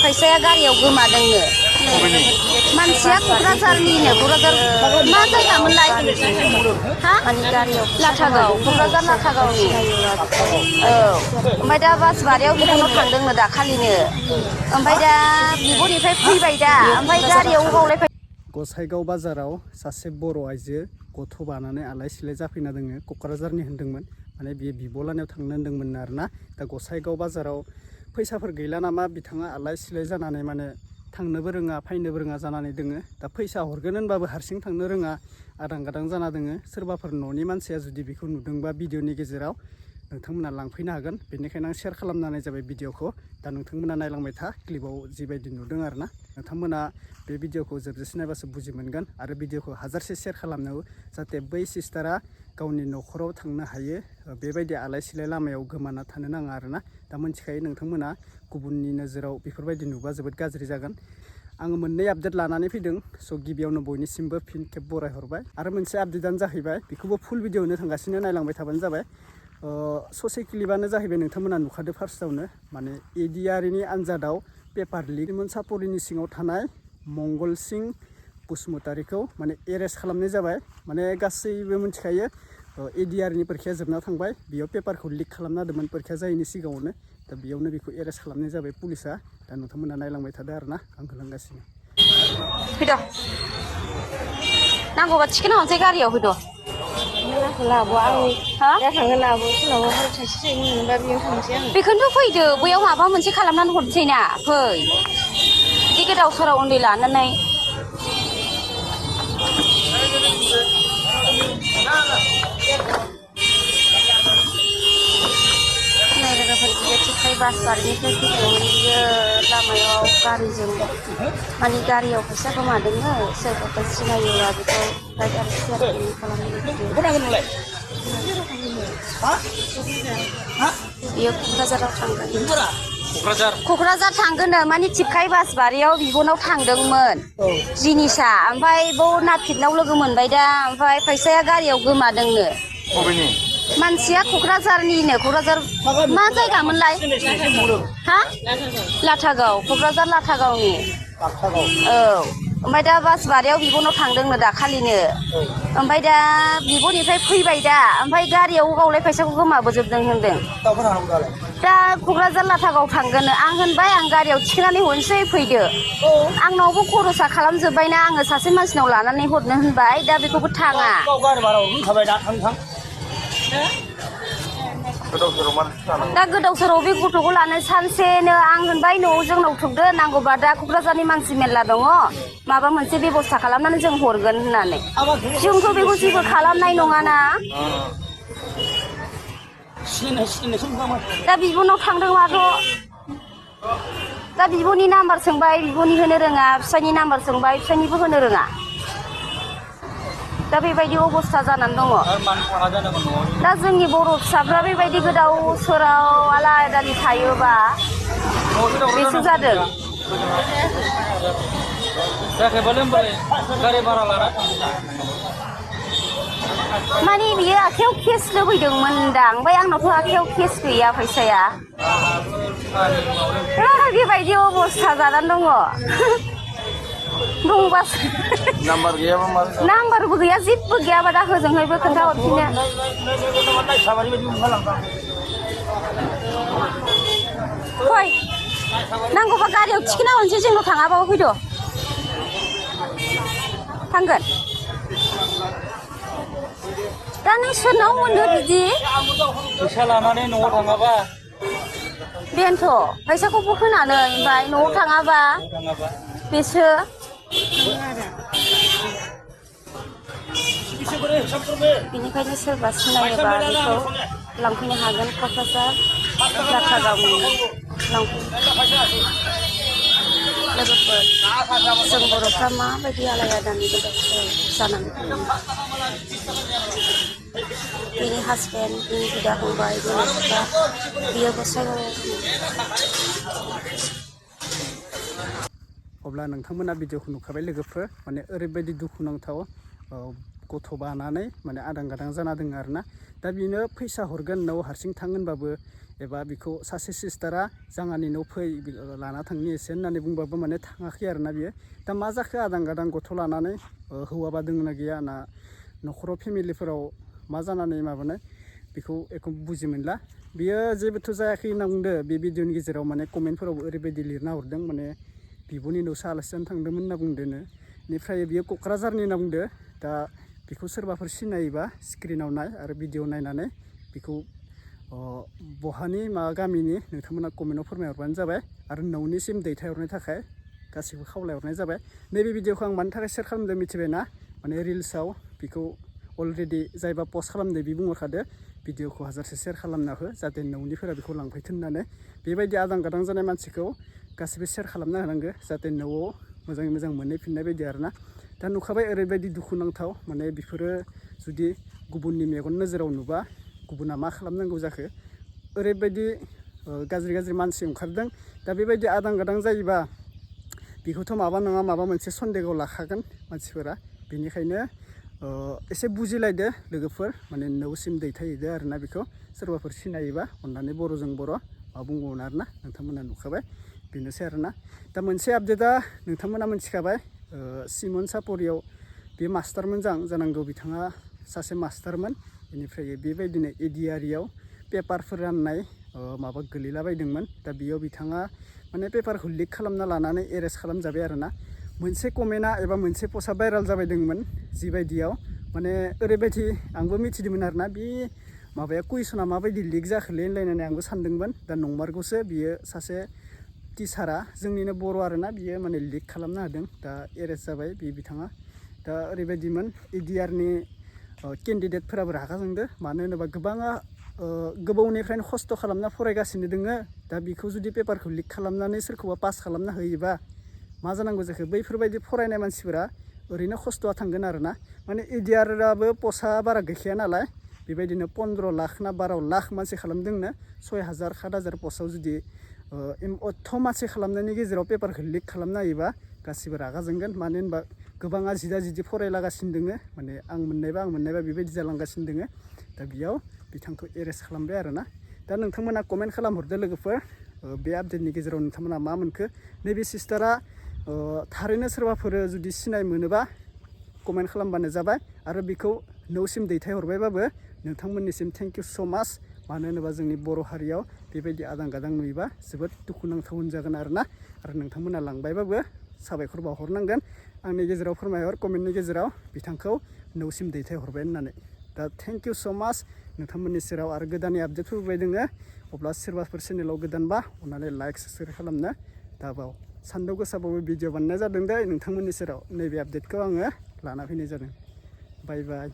फैसाया गारियाव गोमादोंनो मानसिया क'क्राझारनिनो क'क्राझार मा जायगामोनलाय हा गारियाव लाथागाव क'क्राझार लाथागावनि औ ओमफ्राय दा बासबारियाव बिब'नाव थांदोंनो दाखालिनो ओमफ्राय दा बिब'निफ्राय फैबाय दा ओमफ्राय गारियाव गावलायफाय गसाइगाव बाजाराव सासे बर' आइजो गथ' बानानै आलाय सिलाय जाफैना दोङो क'क्राझारनि होनदोंमोन माने बियो बिब'लानियाव थांनो होनदोंमोन आरोना दा गसाइगाव बाजाराव फैसाफोर गैला नामा बिथाङा आलाय सिलाय जानानै माने थांनोबो रोङा फैनोबो रोङा जानानै दोङो दा फैसा हरगोन होनबाबो हारसिं थांनो रोङा आदां गादां जाना दोङो सोरबाफोर न'नि मानसिया जुदि बेखौ नुदोंबा भिडिअनि गेजेराव नोंथांमोना लांफैनो हागोन बेनिखायनो आं शेयार खालामनानै जाबाय भिडिअखौ दा नोंथांमोना नायलांबाय था क्लिपाव जिबायदि नुदों आरोना नोंथांमोना बे भिडिअखौ जोबजासे नायबासो बुजि मोनगोन आरो भिडिअखौ हाजारसे शेयार खालामनांगौ जाहाथे बै सिस्टारा गावनि न'खराव थांनो हायो बेबायदि आलाय सिलाय लामायाव गोमाना थानो नाङा आरोना दा मोनथिखायो नोंथांमोना गुबुननि नोजोराव बेफोरबायदि नुबा जोबोद गाज्रि जागोन आङो मोननै आपडेट लानानै फैदों स' गिबियावनो बयनिसिमबो फिन खेब बरायहरबाय आरो मोनसे आपडेटआनो जाहैबाय बेखौबो फुल भिडिअ होनो थांगासिनो नायलांबाय थाबानो जाबाय ससे क्लिपानो जाहैबाय नोंथांमोना नुखादो फार्स्टआवनो माने एडिआरइनि आनजादाव पेपार लिक सापरिनि सिङाव थानाय मंगलसिं बसुमतारीखौ माने एरेस्ट खालामनाय जाबाय माने गासैबो मिथिखायो एडिआरइनि परिखाया जोबना थांबाय बेयाव पेपारखौ लिक खालामना होदोंमोन परिखाया जायैनि सिगाङावनो दा बेयावनो बेखौ एरेस्ट खालामनाय जाबाय पुलिसा दा नोंथांमोना नायलांबाय थादो आरोना आं होलांगासिनो फैद' नांगौबा थिखोना हरनोसै गारियाव फैद' बेखौनोथ' फैदो बैयाव माबा मोनसे खालामनानै हरनोसै ना फै बिदि गोदाव सोराव उन्दै लानानै बासबारिनिफ्राय फैदोंमोन बियो लामायाव गारिजों माने गारियाव फैसा गोमादोंनो सोरबाफोर सिनायोबा बेखौ राइडार शेयार खालामनो बियो क'क्राझाराव थांगोन क'क्राझार थांगोननो माने थिपखाय बासबारियाव बिब'नाव थांदोंमोन जिनिसा ओमफ्राय बाव नापितनाव लोगो मोनबाय दा ओमफ्राय फैसाया गारियाव गोमादोंनो मानसिया क'क्राझारनिनो क'क्राझार मा जायगामोनलाय हा लाथागाव क'क्राझार लाथागावनि औ ओमफ्राय दा बासबारियाव बिब'नाव थांदोंनो दाखालिनो ओमफ्राय दा बिब'निफ्राय फैबाय दा ओमफ्राय गारियाव गावलाय फैसाखौ गोमाबोजोबदों होनदों दा क'क्राझार लाथागाव थांगोन आं होनबाय आं गारियाव थिखोनानै हरनोसै फैदो आंनावबो खरसा खालामजोब्बायना आङो सासे मानसिनाव लानानै हरनो होनबाय दा बेखौबो थाङा दा गोदाव सोराव बे गथ'खौ लानो सानसेनो आं होनबाय न'आव जोंनाव थुगदो नांगौबा दा क'क्राझारनि मानसि मेरला दङ माबा मोनसे बेबस्था खालामनानै जों हरगोन होननानै जोंथ' बेखौ जेबो खालामनाय नङाना दा बिब'नाव थांदोंबाथ' दा बिब'नि नाम्बार सोंबाय बिब'नि होनो रोङा फिसायनि नाम्बार सोंबाय फिसायनिबो होनो रोङा दा बेबायदि अबस्था जानानै दङ दा जोंनि बर' फिसाफ्रा बेबायदि गोदाव सोराव आलादालि थायोबा बेसो जादों माने बियो आखायाव केस लुबैदोंमोनदां ओमफ्राय आंनावथ' आखायाव केस गैया फैसाया बेबायदि अबस्था जानानै दङ दंबासो नाम्बारबो गैया जेबो गैयाबा दा होजोंहायबो खोन्थाहरफिनो फै नांगौबा गारियाव थिखोना हरनोसै जोंनाव थाङाबाबो फैद' थांगोन दा नों सोरनाव मोनो बिदि फैसा लानानै न'आव थाङाबा बेनोथ' फैसाखौबो होनानै ओमफ्राय न'आव थाङाबा बेसो बेनिखायनो सोरबा सिनायोबा बेखौ लांफैनो हागोन क'क्राझार लाथागावनि लोगोफोर जों बर'फ्रा माबायदि आलाय आदानि जानानै दङ बिनि हासबेन्ड बिनि बिदा फंबाय बिमा बिफा बियो गसाइगावआव अब्ला नोंथांमोना भिडिअखौ नुखाबाय लोगोफोर माने ओरैबायदि दुखुनांथाव गथ' बानानै माने आदां गादां जाना दङ आरोना दा बेनो फैसा हरगोन न'आव हारसिं थां होनबाबो एबा बेखौ सासे सिस्टारा जोंहानि न' फै लाना थांनि एसे होननानै बुंबाबो माने थाङाखै आरोना बियो दा मा जाखो आदां गादां गथ' लानानै हौवाबा दोंना गैया ना न'खराव फेमिलिफोराव मा जानानै माबानाय बेखौ एखौ बुजि मोनला बियो जेबोथ' जायाखै होनना बुंदो बे भिडिअनि गेजेराव माने कमेन्टफोरावबो ओरैबायदि लिरना हरदों माने बिब'नि न'सो आलासि जानो थांदोंमोन होनना बुंदोनो बेनिफ्राय बियो क'क्राझारनि होनना बुंदो दा बेखौ सोरबाफोर सिनायोबा स्क्रिनाव नाय आरो भिडिअ नायनानै बेखौ बहानि मा गामिनि नोंथांमोना कमेन्टआव फोरमायहरबानो जाबाय आरो न'निसिम दैथायहरनो थाखाय गासिबो खावलायहरनाय जाबाय नैबे भिडिअखौ आं मानि थाखाय शेयार खालामदों मिथिबायना माने रिल्सआव बेखौ अलरेडि जायबा पस्ट खालामदो बि बुंहरखादो भिडिअखौ हाजारसे शेयार खालामना हो जाहाथे न'निफोरा बेखौ लांफैथों होननानै बेबायदि आदां गादां जानाय मानसिखौ गासिबो शेयार खालामना होनांगौ जाहाथे न'आव मोजाङै मोजां मोनहैफिननाय बायदि आरोना दा नुखाबाय ओरैबायदि दुखुनांथाव माने बेफोरो जुदि गुबुननि मेगन नोजोराव नुबा गुबुना मा खालामनांगौ जाखो ओरैबायदि गाज्रि गाज्रि मानसि ओंखारदों दा बेबायदि आदां गादां जायोबा बेखौथ' माबा नङा माबा मोनसे सन्देहआव लाखागोन मानसिफोरा बेनिखायनो एसे बुजिलायदो लोगोफोर माने न'सिम दैथायहैदो आरोना बेखौ सोरबाफोर सिनायोबा अननानै बर'जों बर' मा बुंबावनो आरोना नोंथांमोना नुखाबाय बेनोसै आरोना दा मोनसे आपडेटआ नोंथांमोना मिथिखाबाय सिमन सापरियाव बे मास्टारमोन जानांगौ बिथाङा सासे मास्टारमोन बेनिफ्राय बेबायदिनो एडिआरियाव पेपारफोर राननाय माबा गोलैलाबायदोंमोन दा बेयाव बिथाङा माने पेपारखौ लिक खालामना लानानै एरेस्ट खालामजाबाय आरोना मोनसे कमेन्टआ एबा मोनसे पस्टआ भाइराल जाबायदोंमोन जिबायदियाव माने ओरैबायदि आंबो मिथिदोंमोन आरोना बे माबाया कुइसना माबायदि लिक जाखोलै होनलायनानै आंबो सानदोंमोन दा नंमारगौसो बियो सासे टिचारा जोंनिनो बर' आरोना बियो माने लिक खालामनो हादों दा एरेस्ट जाबाय बिथाङा दा ओरैबायदिमोन एडिआरनि केन्डिडेटफोराबो रागा जोंदो मानो होनोबा गोबाङा गोबावनिफ्रायनो खस्थ' खालामना फरायगासिनो दोङो दा बेखौ जुदि पेपारखौ लिक खालामनानै सोरखौबा पास खालामना होयोबा मा जानांगौ जाखो बैफोरबायदि फरायनाय मानसिफोरा ओरैनो खस्थ'आ थांगोन आरोना माने एडिआरआबो पस्टआ बारा गैखाया नालाय बेबायदिनो 15 लाख ना 12 लाख मानसि खालामदोंनो 6000 7000 पस्टआव जुदि अथ' मानसि खालामनायनि गेजेराव पेपारखौ लिक खालामना होयोबा गासिबो रागा जोंगोन मानो होनबा गोबाङा जिदा जिदि फरायलागासिनो दोङो माने आं मोननायबा बेबायदि जालांगासिनो दोङो दा बेयाव बिथांखौ एरेस्ट खालामबाय आरोना दा नोंथांमोना कमेन्ट खालामहरदो लोगोफोर बे आपडेटनि गेजेराव नोंथांमोना मा मोनखो नैबे सिस्टारा थारैनो सोरबाफोर जुदि सिनाय मोनोबा कमेन्ट खालामबानो जाबाय आरो बेखौ न'सिम दैथायहरबायबाबो नोंथांमोननिसिम थेंक इउ स' माच मानो होनोबा जोंनि बर' हारियाव बेबायदि आदां गादां नुयोबा जोबोद दुखुनांथाव होनजागोन आरोना आरो नोंथांमोना लांबायबाबो साबायखर बावहरनांगोन आंनि गेजेराव फोरमायहर कमेन्टनि गेजेराव बिथांखौ न'सिम दैथायहरबाय होननानै दा थेंक इउ स' माच नोंथांमोननि सेराव आरो गोदाननि आपडेट फैबाय दोङो अब्ला सोरबाफोर चेनेलाव गोदानबा अननानै लाइक साबस्क्राइब खालामनो दाबाव सान्दुं गोसाबाबो भिडिअ बानायनाय जादों दे नोंथांमोननि सेराव नैबे आपडेटखौ आङो लाना फैनाय जादों बाय बाय